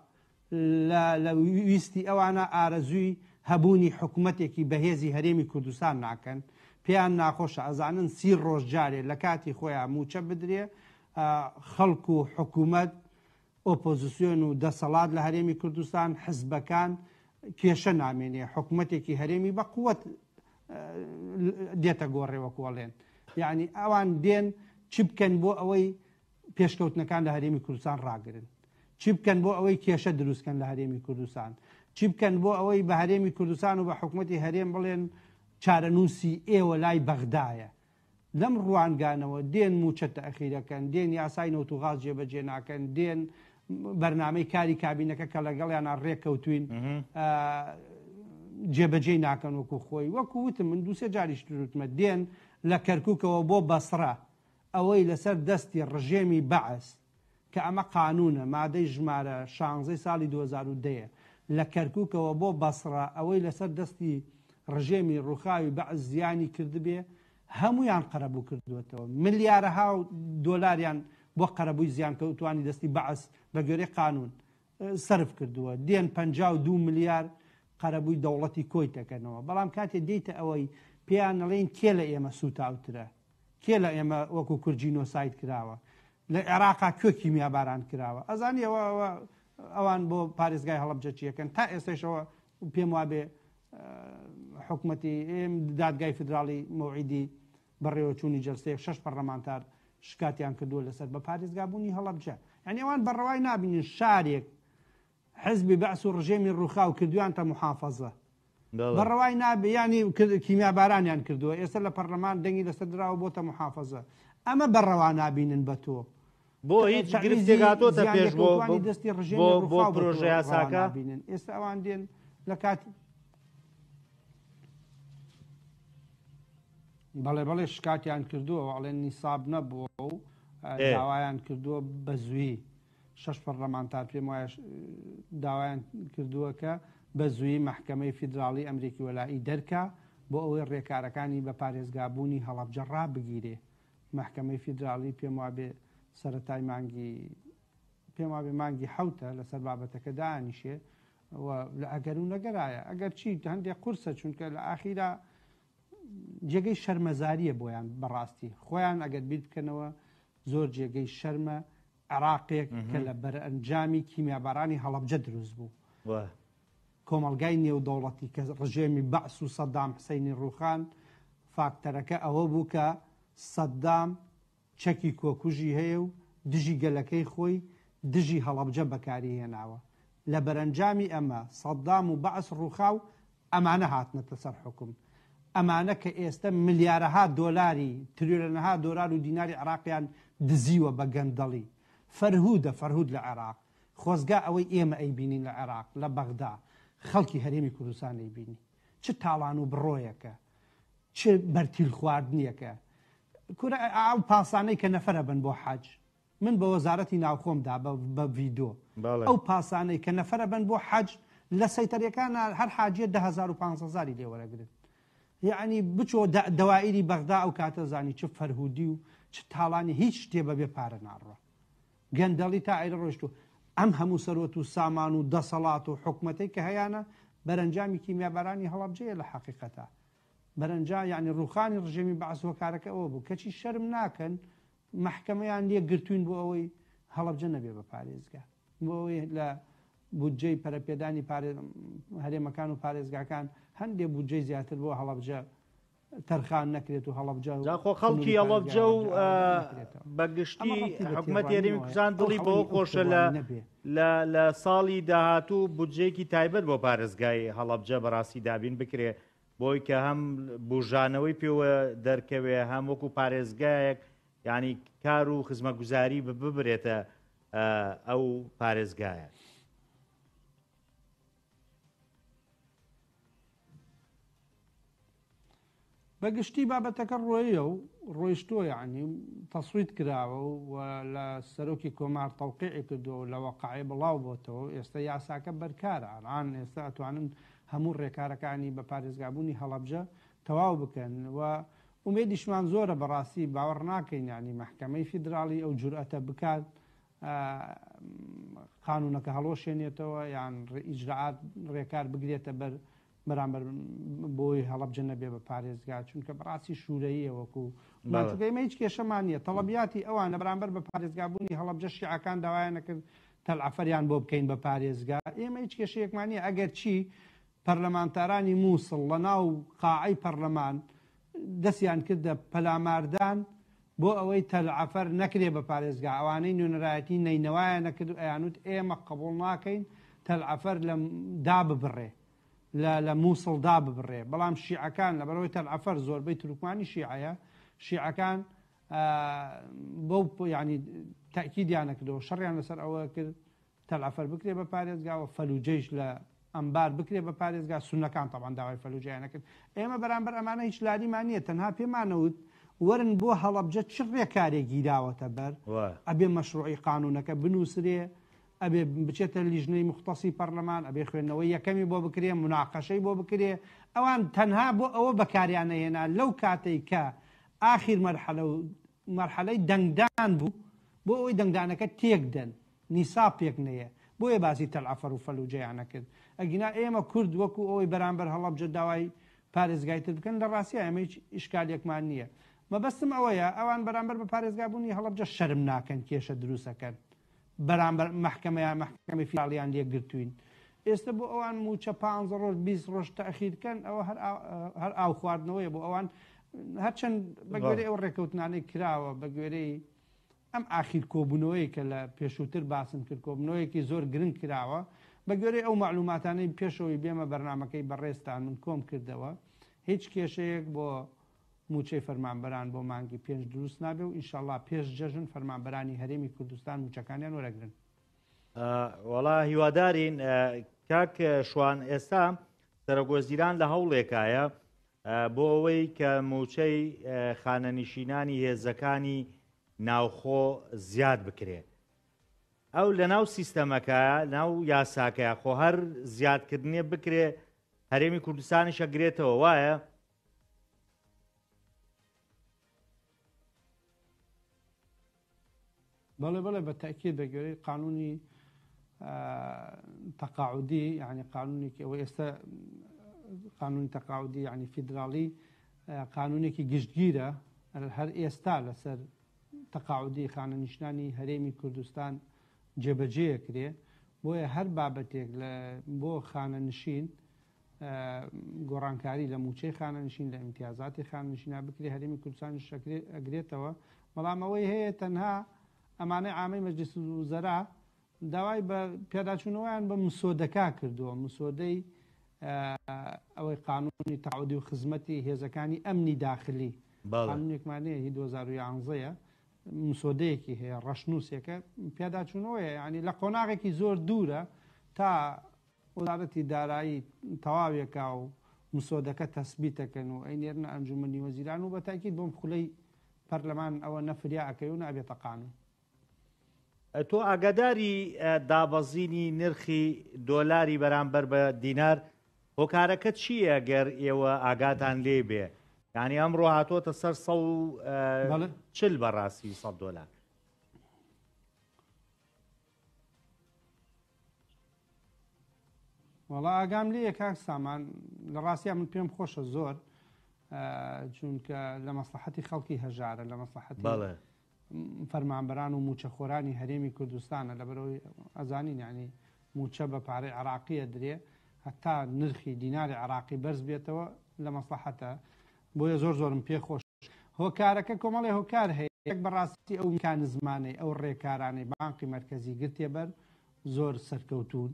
لە لە ویستی ئەوانە ئارەزووی هەبوونی حکومەتێکی بەهێزی هەرێمی کوردستان ناکەن پێیان ناخۆشە ئەزانن سی ڕۆژ جارێ لە کاتی خۆیان مووچە بدرێ خەڵک و حکومەت ئۆپۆزسیۆن و دەسەڵات لە هەرێمی کوردستان حزبەکان کێشە نامێنێ حکومەتێکی هەرێمی بە قوت دێتە گۆڕێ وەکو ئەڵێن یعنی ئەوان دێن چ بکەن بۆ ئەوەی پێشکەوتنەکان لە هەرێمی کوردستان ڕاگرن چی بکەن بۆ ئەوەی کێشە دروستکەن لە هەرێمی کوردستان چی بکەن بۆ ئەوەی بە هەرێمی کوردستان و بە حکومەتی هەرێم بڵێن چارەنووسی ئێوە لای بەغدایە لەم ڕوانگانەوە دێن مووچە تەئخیرەکەن، دێن یاسای نەوت و غاز جێبەجێ ناکەن، دێن بەرنامەی کاری کابینەکە کە لەگەڵیانا ڕێککەوتوین جێبەجێی ناکەن وەکو خۆی. وەکو وتم من دوو سێ جاریش وتمە دێن لە کەرکوکەوە بۆ بەسڕە ئەوەی لەسەر دەستی ڕژێمی بەعس کە ئەمە قانوونە، مادەی ژمارە شانزەی ساڵی 2010 یە، لە کەرکووکەوە بۆ بەسڕە ئەوەی لەسەر دەستی ڕژێمی ڕووخاوی بەعس زیانی کردبێ هەموویان قەرەبوو کردووەتەوە، ملیارەها دۆلاریان بۆ قەرەبووی زیانکەوتووانی دەستی بەعس بە گوێرەی قانوون سەرف کردووە، دێن 52 ملیار قەرەبووی دەوڵەتی کۆیت دەکەنەوە، بەڵام کاتێ دێیتە ئەوەی پێیان ئەڵێین کێ لە ئێمە سووتاوترە؟ کێ لە ئێمە وەکو کورد جینۆساید کراوە؟ لە عێراقا کوێ کیمیاباران کراوە؟ ئەزانی ئەوە ئەوە ئەوان بۆ پارێزگای هەڵەبجە چیەکەن تا ئێستایشەوە پێم وابێ حکومەتی دادگای فیدراڵی مەوعیدی بەڕێوەچوونی جەلسەیەک شەش پەرلەمانتار شکاتیان کردووە لەسەر بە پارێزگابوونی هەڵەبجە یعنی ئەوان بەڕەوای نابینن شارێک حزبی بەعس و ڕژێمی ڕووخاو کردویانتە موحافەزە بە ڕەوای نابێ یانی کیمیابارانیان کردووە ئێستا لە پەرلەمان دەنگی لەسەر دراوە بۆتە موحافەزە ئەمە بە ڕەوا نابینن بە تۆ بۆ هیچ گرفتێک هاتۆتە پێش بۆ دەستی ڕژێمی بۆ پرۆژە یاساکە بینن ئێستا ئەوان دێن لە کاتی بەڵێ بەڵێ شکاتیان کردووە ئەڵێن نیساب نەبووە و داوایان کردووە بە زووی شەش پەڕلەمانتار پێم وایە داوایان کردووە کە بە زوویی مەحکەمەی فیدراڵی ئەمرێکی وەلائی دەرکا بۆ ئەوەی ڕێکارەکانی بە پارێزگابوونی هەڵەبجە ڕابگیرێ. مەحکەمەی فیدراڵی پێم وابێ سەرەتای مانگی پێم وابێ مانگی حەوتە لەسەر بابەتەکە دانیشێ و لە ئەگەر و نەگەرایە ئەگەر چی هەندێک قورسە چونکە لە ئاخیرا جێگەی شەرمەزاریە بۆیان بەڕاستی خۆیان ئەگەر بیر بکەنەوە زۆر جێگەی شەرمە عێراقێک کە لە بەرئەنجامی کیمیابارانی هەڵەبجە دروست بوو کۆمەڵگای نێودەوڵەتی کە ڕژێمی بەعس و سەدام حسینی ڕوخان فاکتەرەکە ئەوە بوو کە سەدام چەکی کۆکوژی هەیە و دژی گەلەکەی خۆی دژی هەڵەبجە بەکاری هێناوە. لە بەرەنجامی ئەمە سەدام و بەعس ڕووخا و ئەمانە هاتنەتە سەر حوکم. ئەمانە کە ئێستە ملیارەها دۆلاری، تریلۆنەها دۆلار و دیناری عێراقیان دزیوە بە گەندەڵی. فەرهوودە فەرهوود لە عێراق. خۆزگا ئەوەی ئێمە ئەیبینین لە عێراق، لە بەغدا، خەڵکی هەرێمی کوردستان ئەیبینی. چ تاڵان و بڕۆیەکە. چ بەرتیل خواردنێکە. کورە ئەو پاسانەی کە نەفەرە بن بۆ حەج من بە وەزارەتی ناوخۆم دا بە ڤیدۆ ئەو پاسانەی کە نەفەرە بن بۆ حەج لە سەیتەرەکانە هەر حاجیە 10000 و 15000 لێ وەرەگرن یعنی بچۆ دەوائیری بەغدا ئەو کاتە زانی چ فەرهودی و چ تاڵانی هیچ شتێ بەبێ پارە ناڕوە گەندەڵی تا ئەیرە ڕۆیشتوو ئەم هەموو سەروەت و سامان و دەسەڵات و حکومەتەی کە هەیانە بەرەنجامی کیمیابارانی هەڵەبجەیە لە حەقیقەتا بەرەنجا یانی ڕوخانی ڕژێمی بەعس هۆکارەکە ئەوە بوو کەچی شەرم ناکەن مەحکەمەیان لێ گرتوین بۆ ئەوەی هەڵەبجە نەبێ بە پارێزگا بۆ ئەوەی لە بودجەی پەرەپێدانی هەرێمەکان و پارێزگاکان هەندێ بودجەی زیاتر بۆ هەڵەبجە تەرخان نەکرێت و هەڵەبجە جا خۆ خەڵکی هەڵەبجە و بە گشتی حکومەتی هەرێمی کوردستان دڵی بەوە خۆشە لە لە ساڵی داهاتوو بودجەیەکی تایبەت بۆ پارێزگای هەڵەبجە بەڕاستی دابین بکرێ بۆی کە هەم بوژانەوەی پێوە دەرکەوێ هەم وەکو پارێزگایەک یعنی کار و خزمەگوزاری ببرێتە ئەو پارێزگایە. بە گشتی بابەتەکە ڕۆیە و ڕۆیشتووە یعنی تەسویت کراوە و لە سەرۆکی کۆمار تەوقیعی کردووە و لە وەقعێ بڵاو بۆتەوە و ئێستا یاساکە بەرکارە ئەلان ئێستا ئەتوانن هەموو ڕێکارەکانی بە پارێزگابوونی هەڵەبجە تەواو بکەن و ئومێدیشمان زۆرە بەڕاستی باوەڕ ناکەین یعنی مەحکەمەی فیدراڵی ئەو جورئەتە بکات قانونەکە هەڵوەشێنێتەوە یان ئیجرائات ڕێکار بگرێتە بەر بەرامبەر بۆی هەڵەبجە نەبێ بە پارێزگا چونکە بەڕاستی شوورەیە وەکو چونکە ئێمە هیچ کێشەمان نییە تەڵەبیاتی ئەوان لە بەرامبەر بە پارێزگابوونی هەڵەبجە شیعەکان داوایان نەکرد تەلعەفەریان بۆ بکەین بە پارێزگا ئێمە هیچ کێشەیەکمان نییە ئەگەر چی پەرلەمانتارانی مووسڵ لە ناو قاعەی پەرلەمان دەستیان کردە پەلاماردان بۆ ئەوەی تەلعەفەر نەکرێ بە پارێزگا، ئەوانەی نوێنەرایەتی نەینەوایان نەکرد و ئەیانوت ئێمە قبوڵ ناکەین تەلعەفەر لە داببڕێ لە لە موسڵ داببڕێ، بەڵام شیعەکان لەبەرئەوەی تەلعەفەر زۆربەی تورکمانی شیعەیە، شیعەکان بەو یانی تەئکیدیان نەکردەوە شەڕیان لەسەر ئەوە کرد تەلعەفەر بکرێ بە پارێزگا و فەلوجەیش لە ئەنبار بکرێ بە پارێزگا، سوننەکان تەبعەن داوای فەلوجەیان نەکرد، ئێمە بەرامبەر ئەمانە هیچ لاریمان نییە، تەنها پێمانەوت وەرن بۆ هەڵەبجە چ ڕێکارێک گیراوەتە بەر، ئەبێ مەشروعی قانونەکە بنووسرێ، ئەبێ بچێتە لیژنەی موختەسی پەرلەمان، ئەبێ خوێندنەوەی یەکەمی بۆ بکرێ، موناقەشەی بۆ بکرێ، ئەوان تەنها بۆ ئەوە بەکاریان نەهێنا لەو کاتەی کە ئاخیر مەرحەلە و مەرحەلەی دەنگدان بوو بۆ ئەوەی دەنگدانەکە تێکدەن. نیساب پێک نەیە بۆیە باسی تەلعەفەر و فەلوجەیان ئەکرد ئەگینا ئێمە کورد وەکو ئەوەی بەرامبەر هەڵەبجە داوای پارێزگای تر بکەن لە ڕاستیا ئێمە هیچ ئیشکالێکمان نییە مەبەستم ئەوەیە ئەوان بەرامبەر بە پارێزگا بوونی هەڵەبجە شەرم ناکەن کێشە دروستەکەن بەرامبەر مەحکەمەیان مەحکەمەی فیدراڵیان لێ گرتوین ئێستا بۆ ئەوان موچە پ ڕۆژ 20 ڕۆژ تەخیرکەن ئەوە هەر ئاو خواردنەوەیە بۆ ئەوان هەرچەند بەگوێرەی ئەو ڕێکەوتنانەی کراوە بەگوێرەی ئەم ئاخیر کۆبوونەوەی کە لە پێشووتر باسم کرد کۆبوونەوەیەکی زۆر گرنگ کراوە، بە گوێرەی ئەو مەعلوماتانەی پێشەوەی بێمە بەرنامەکەی بەڕێزتان من کۆم کردەوە هیچ کێشەیەک بۆ مووچەی فەرمانبەران بۆ مانگی پێنج دروست نابێ و ئینشەڵا پێش جەژن فەرمانبەرانی هەرێمی کوردستان مووچەکانیان وەرەگرن. وەڵا هیوادارین کاک شوان ئێستا سەرۆک وەزیران لە هەوڵێکایە بۆ ئەوەی کە مووچەی خانەنشینانی هێزەکانی ناوخۆ زیاد بکرێ. ئەو لەناو سیستەمەکە ناو یاساکەیە خۆ هەر زیادکردنێ بکرێ هەرێمی کوردستانیش ئەگرێتەوە وایە؟ بەڵێ بەڵێ بە تەئکید بە گوێرەی قانونی تەقاعودی یعنی قانونێکی ئەوە ئێستا قانونی تەقاعودی یعنی فیدراڵی قانونێکی گشتگیرە هەر ئێستا لەسەر تەقاعودی خانەنیشنانی هەرێمی کوردستان جێبەجێ کرێ بۆیە هەر بابەتێک لە بۆ خانەنشین گۆڕانکاری لە مووچەی خانەنشین، لە ئیمتیازاتی خانەنشینا بکرێ، هەرێمی کوردستانیش ئەگرێتەوە، بەڵام ئەوەی هەیە تەنها ئەمانەی عامەی مەجلیس وزەرا داوای بە پێداچوونەوەیان بە مسۆدەکە کردووە، مسۆدەی ئەوەی قانونی تەعودی و خزمەتی هێزەکانی ئەمنی داخلی، قانونێکمان هەیە هی 2011 ە، مسۆدەیەکی هەیە، ڕەشنووسێکە، پێداچوونەوەیە، یانی لە قۆناغێکی زۆر دوورە تا وەزارەتی دارایی تەواوێکا و مسۆدەکە تەسبیتەکەن و ئەینێرنە ئەنجومەنی وەزیران و بەتاکید بۆم خولەی پەرلەمان ئەوە نە فریا ئەکەوێ و نە ئەبێتە قانون. تۆ ئاگاداری دابەزینی نرخی دۆلاری بەرامبەر بە دینار هۆکارەکە چییە گەر ئێوە ئاگاتان لێ بێ یانی ئەمڕۆ هاتۆتە سەر 140 بەڕاستی 100 دۆلار. وەڵا ئاگام لێیە کاک سامان لە ڕاستیا من پێم خۆشە زۆر چونکە لە مەسلحەتی خەڵکی هەژارە لە مەسلحەتی فەرمانبەران و موچەخۆرانی هەرێمی کوردستانە لەبەرەوەی ئەزانین ینی موچە بە پارەی عراقیە درێ هەتا نرخی دیناری عراقی بەرز بێتەوە لە مەسلحەتە بۆیە زۆر زۆرم پێ خۆش هۆکارەکە کۆمەڵێ هۆکار هەیە، یەک بەڕاستی ئەو میکانزمانەی، ئەو ڕێکارانەی بانقی مەرکەزی گرتیە بەر زۆر سەرکەوتوون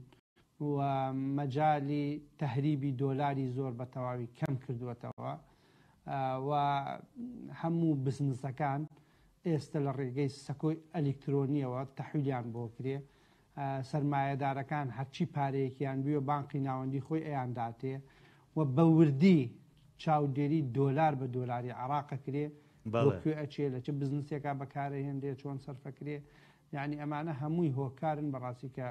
و مەجالی تەهریبی دۆلاری زۆر بە تەواوی کەم کردووەتەوە و هەموو بزنسەکان ئێستە لە ڕێگەی سەکۆی ئەلیکترۆنیەوە تەحویلیان بۆ کرێ، سەرمایەدارەکان هەرچی پارەیەکیان بوێ بانقی ناوەندی خۆی ئەیانداتێ و بە وردی چاودێری دۆلار بە دۆلاری عێراق ئەکرێ بۆ کوێ ئەچێ لە چ بزنسێکا بەکارئەهێنرێ چۆن سەرفەکرێ یانی ئەمانە هەمووی هۆکارن بەڕاستی کە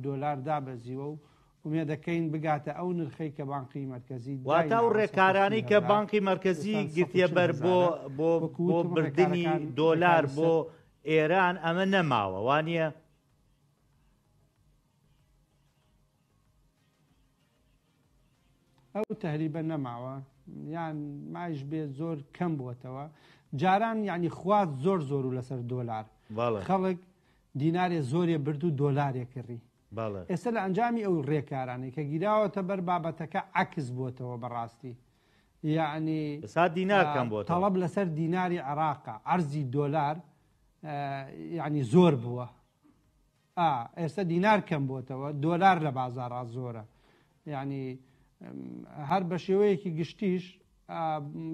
دۆلار دابەزیوە و ئومێدەکەین بگاتە ئەو نرخەی کە بانقی مەرکەزی واتە ئەو ڕێکارانەی کە بانقی مەرکەزی گرتیە بەر بۆ بۆ بۆ بردنی دۆلار بۆ ئێران ئەمە نەماوە وانیە؟ ئەو تەهریبە نەماوە یان مایش بێ زۆر کەم بووەتەوە جاران یعنی خواست زۆر زۆر و لەسەر دۆلار خەڵک دینارێ زۆرێ برد و دۆلارێ کڕی ئێستا لە ئەنجامی ئەو ڕێکارانەی کە گیراوەتە بەر بابەتەکە عکس بووەتەوە بەڕاستی یەعنی ئێستا دینار کەم بۆتەوە. تەڵەب لەسەر دیناری عێراقە عەرزی دۆلار یەعنی زۆر بووە ئا ئێستا دینار کەم بۆتەوە دۆلار لە بازاڕا زۆرە یعنی هەر بە شێوەیەکی گشتیش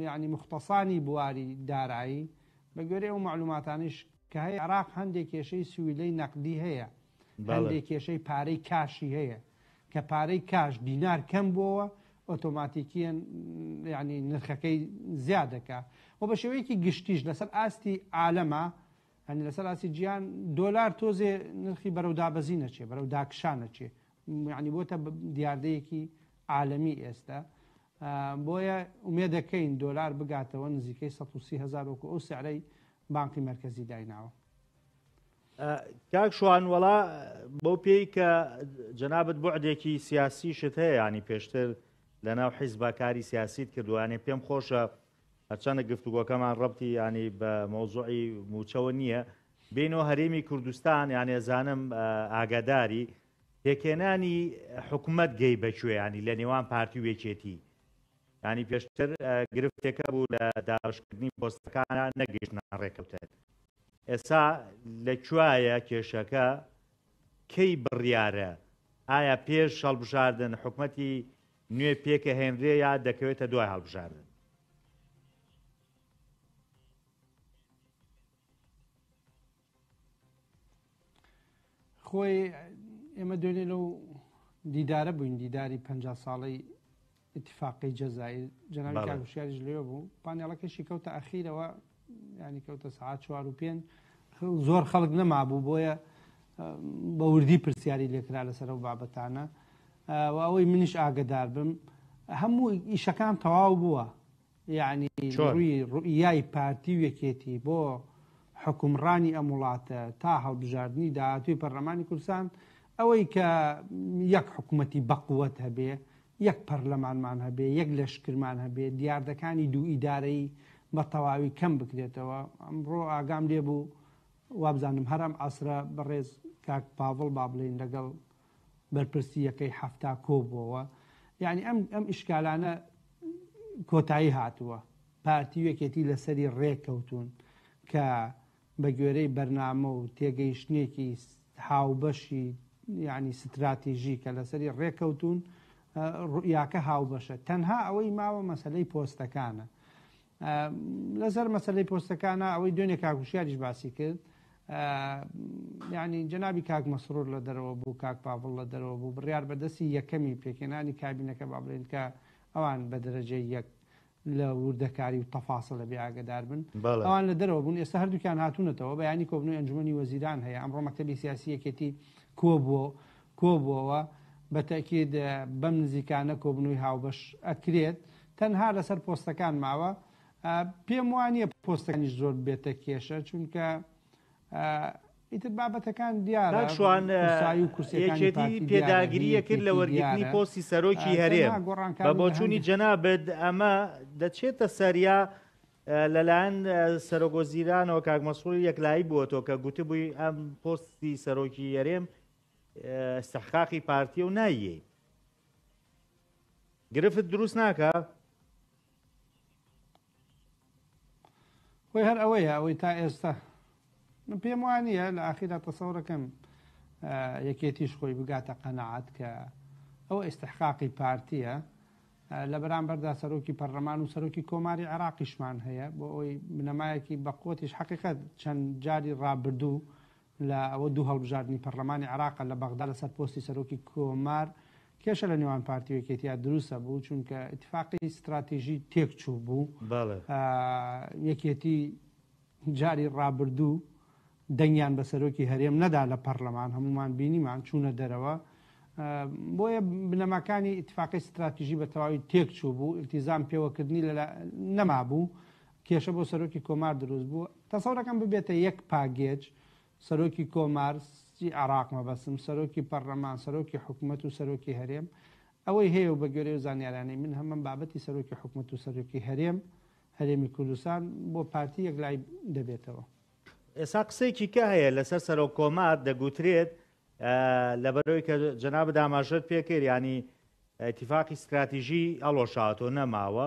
یعنی مختصانی بواری دارایی بە گوێرەی ئەو معلوماتانیش کە هەیە عێراق هەندێک کێشەی سویلەی نەقدی هەیە هەندێک کێشەی پارەی کاشی هەیە کە پارەی کاش دینار کەم بۆوە ئۆتۆماتیکیەن یانی نرخەکەی زیاد دەکا و بە شێوەیەکی گشتیش لەسەر ئاستی عالەمە هەنی لەسەر ئاستی جیان دۆلار تۆزێ نرخی بەرەو دابەزی نەچێ بەرەو داکشان نەچێ یعنی بۆتە دیاردەیەکی عالەمی ئێستا بۆیە ئومێدەکەین دۆلار بگاتەوە نزیکەی 130 هزار وەکو ئەو سعرەی بانقی مەرکەزی دایناوە. کاک شوان وەڵا بەو پێی کە جەنابت بوعدێکی سیاسیشت هەیە ینی پێشتر لە ناو حیزبا کاری سیاسیت کردووانێ پێم خۆشە هەرچەندە گفتوگۆکەمان ڕەبتی ینی بە مەوزوعی موچەوە نییە بینەوە هەرێمی کوردستان یانێ زانم ئاگاداری پێکهێنانی حکومەت گەی بەکوێ ینی لە نێوان پارتی و یەکێتی یانی پێشتر گرفتێک هەبوو لە دابەشکردنی پۆستەکانە نەگەیشتنە ڕێکەوتن ئێستا لە کوایە کێشەکە کەی بڕیارە ئایا پێش هەڵبژاردن حکومەتی نوێ پێکەهێنرێ یا دەکەوێتە دوای هەڵبژاردن؟ خۆی ئێمە دوێنێ لەو دیدارە بووین دیداری پ ساڵەی ئیتیفاقی جەزائیر جەنابی کاک هوشیاریش لەوێ بوو پانێڵەکەشی کەوتە ئەخیرەوە ینی کەوتە سەعات چوار و پێنج زۆر خەڵک نەمابوو بۆیە بە وردی پرسیاری لێکرا لەسەر ئەو بابەتانە و ئەوەی منیش ئاگدار بم هەموو ئیشەکان تەواو بووە یعنی ڕووی ڕوئیای پارتی و یەکێتی بۆ حکومڕانی ئەم وڵاتە تا هەڵبژاردنی داهاتووی پەرلەمانی کوردستان ئەوەی کە یەک حکوومەتی بەقوت هەبێ یەک پەرلەمانمان هەبێ یەک لەشکرمان هەبێ دیاردەکانی دوو ئیدارەی بە تەواوی کەم بکرێتەوە ئەمڕۆ ئاگام لێ بوو وابزانم هەر ئەم عەسرە بەڕێز کاک پاڤڵ با بڵێین لەگەڵ بەرپرسی یەکەی 70 کۆبووەوە یعنی ئەم ئەم ئیشکالانە کۆتایی هاتووە پارتی و یەکێتی لەسەری ڕێککەوتوون کە بە گوێرەی بەرنامە و تێگەیشتنێکی هاوبەشی یعنی ستراتیژی کە لەسەری ڕێککەوتوون ڕوئیاکە هاوبەشە تەنها ئەوەی ماوە مەسەلەی پۆستەکانە لەسەر مەسەلەی پۆستەکانە ئەوەی دوێنێ کاک وشیاریش باسی کرد یعنی جەنابی کاک مەسرور لە دەرەوە بوو کاک پاڤڵ لە دەرەوە بوو بڕیار بەدەستی یەکەمی پێکهێنانی کابینەکە با بڵێن کە ئەوان بە دەرەجەی یەک لە وردەکاری و تەفاسڵە بێ ئاگدار بن ئەوان لە دەرەوە بوون ئێستا هەردووکیان هاتوونەتەوە بەیانی کۆبنەوەی ئەنجومەنی وەزیران هەیە ئەمڕۆ مەکتەبی سیاسی یەکێتی کۆبووە کۆبووەوە بە تەئکید بەم نزیکانە کۆبنەوەی هاوبەش ئەکرێت تەنها لەسەر پۆستەکان ماوە پێم وانیە پۆستەکانیش زۆر بێتە کێشە چونکە ئیتر بابەتەکان دیارە کاک شوان قورسایی و کورسیەکانی یەکێتی پارتی دیارە هی پێداگرییە کرد لە یەکێتی وەرگرتنی دیارە پۆستی سەرۆکی تەنها هەرێم بە گۆڕانکاری لە بۆچوونی هەندێک جەنابت ئەمە دەچێتە سەر یا لەلایەن سەرۆک وەزیرانەوە کاک مەسرور یەکلایی بووەتەوە کە گوتبووی ئەم پۆستی سەرۆکی هەرێم استحقاقی پارتیە و نایەی گرفت دروست ناکا؟ خۆی هەر ئەوەیە ئەوەی تا ئێستا من پێم وانە لە ئاخیرا تەسەورەکەم یەکێتیش خۆی بگاتە قەنەعات کە ئەوە ئیستحقاقی پارتیە لە بەرامبەردا سەرۆکی پەرلەمان و سەرۆکی کۆماری عێراقیشمان هەیە بۆ ئەوەی بنەمایەکی بەقوتیش حقیقت چەند جاری ڕابردوو لە ئەوە دوو هەڵبژاردنی پەرلەمانی عێراقە لە بەغدا لەسەر پۆستی سەرۆکی کۆمار کێشە لە نێوان پارتی و یەکێتیا دروستە بوو چونکە ئیتفاقی ستراتیژی تێک چوو بوو یەکێتی جاری ڕابردوو دەنگیان بە سەرۆکی هەرێم نەدا لە پەرلەمان هەمومان بینیمان چوونە دەرەوە بۆیە بنەماکانی ئیتفاقی ستراتیژی بە تەواوی تێک چوو بوو ئیلتیزام پێوەکردنی نەمابوو کێشە بۆ سەرۆکی کۆمار دروست بوو تەسەورەکەم ببێتە یەک پاگێج سەرۆکی کۆمار ی عێراق مەبەستم سەرۆکی پەرلەمان سەرۆکی حکومەت و سەرۆکی هەرێم ئەوەی هەیە و بە گوێرەی ئەو زانیارانەی من هەمە بابەتی سەرۆکی حکومەت و سەرۆکی هەرێم هەرێمی کوردستان بۆ پارتی یەکلای دەبێتەوە. ئێستا قسەیەکی کە هەیە لەسەر سەرۆک کۆمار دەگوترێت لەبەرەوەی کە جەنابت ئاماژەت پێکرد یانی ئیتیفاقی ستراتیژی هەڵوەشاوەتەوە نەماوە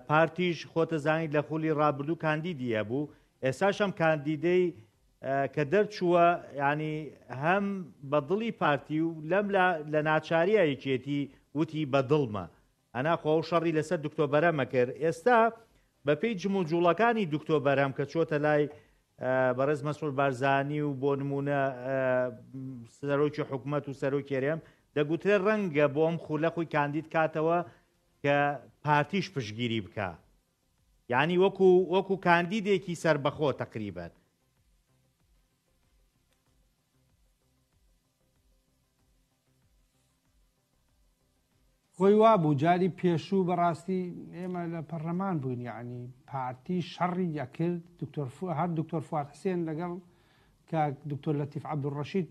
پارتیش خۆتەزانیت لە خولی ڕابردوو کاندیدی هەبوو ئێستاش ئەم کاندیدەی کە دەرچووە ینی هەم بە دڵی پارتی و لەم لە ناچاریە یەکێتی وتی بە دڵمە ئەنا خۆ ئەو شەڕی لەسەر دکتۆ بەرەمە کرد ئێستا بەپێی جموجوڵەکانی دکتۆ بەرهەم کە چۆتە لای بەڕێز مەسعود بارزانی و بۆ نمونە سەرۆکی حکومەت و سەرۆکی هەرێم دەگوترێت ڕەنگە بۆ ئەم خولە خۆی کاندید کاتەوە کە پارتیش پشتگیری بکا یانی وەکو وەکو کاندیدێکی سەربەخۆ تەقریبەن. خۆی وابوو جاری پێشوو بەڕاستی ئێمە لە پەرلەمان بووین یعنی پارتی شەڕی ئەکرد دکتۆر هەر دکتۆر فواد حسێن لەگەڵ کاک دکتۆر لەتیف عەبدولڕەشید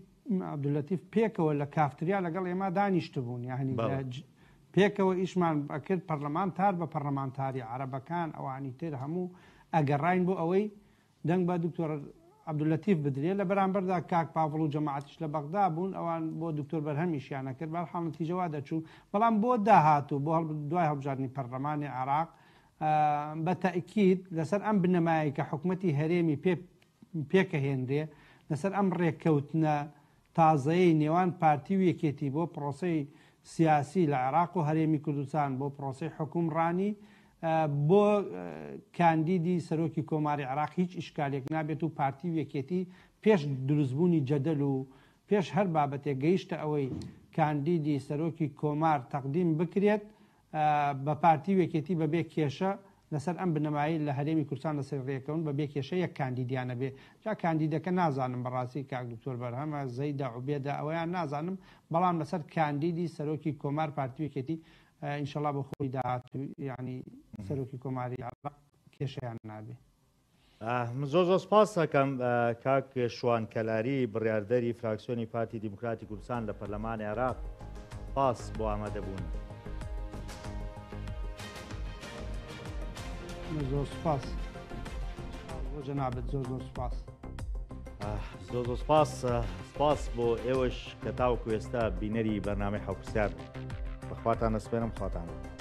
عەبدوللەتیف پێکەوە لە کافتریا لەگەڵ ئێمە دانیشتبوون یعنی پێکەوە ئیشمان ئەکرد پەرلەمانتار بە پەرلەمانتاری عەرەبەکان ئەوانی تر هەموو ئەگەڕاین بۆ ئەوەی دەنگ بە دکتۆر عەبدوللەتیف بدرێ لە بەرامبەردا کاک پاڤڵ و جەماعەتیش لە بەغدا بوون ئەوان بۆ دکتۆر بەرهەم ئیشیان ئەکرد بەهەرحاڵ نەتیجە وا دەرچوو بەڵام بۆ داهاتوو بۆ دوای هەڵبژاردنی پەرلەمانی عێراق بە تەئکید لەسەر ئەم بنەمایەی کە حکومەتی هەرێمی پێ پێکەهێنرێ لەسەر ئەم ڕێککەوتنە تازەیەی نێوان پارتی و یەکێتی بۆ پرۆسەی سیاسی لە عێراق و هەرێمی کوردستان بۆ پرۆسەی حوکمڕانی بۆ کاندیدی سەرۆکی کۆماری عێراق هیچ ئیشکالێک نابێت و پارتی و یەکێتی پێش دروستبوونی جەدەل و پێش هەر بابەتێک گەیشتە ئەوەی کاندیدی سەرۆکی کۆمار تەقدیم بکرێت بە پارتی و یەکێتی بەبێ کێشە لەسەر ئەم بنەمایەی لە هەرێمی کوردستان لەسەری ڕێکەون بە بێ کێشە یەک کاندیدیان ئەبێ جا کاندیدەکە نازانم بەڕاستی کاک دکتۆر بەرهەمە زەیدە عوبێدە ئەوەیان نازانم بەڵام لەسەر کاندیدی سەرۆکی کۆمار پارتی و یەکێتی ئینشەڵا بۆ خولی داهاتوو یانی سەرۆکی کۆماری عێراق کێشەیان نابێ. من زۆر زۆر سپاس ئەکەم کاک شوان کەلاری بڕیاردەری فراکسیۆنی پارتی دیموکراتی کوردستان لە پەرلەمانی عێراق سپاس بۆ ئامادەبوون. زۆر سپاس بۆ جەنابت زۆر زۆر سپاس. زۆر زۆر سپاس سپاس بۆ ئێوەش کە تاوەکو ئێستا بینەری بەرنامەی حەوت پرسیار بوون. بەخواتان ئەسپێرم خواتان لەگەڵ.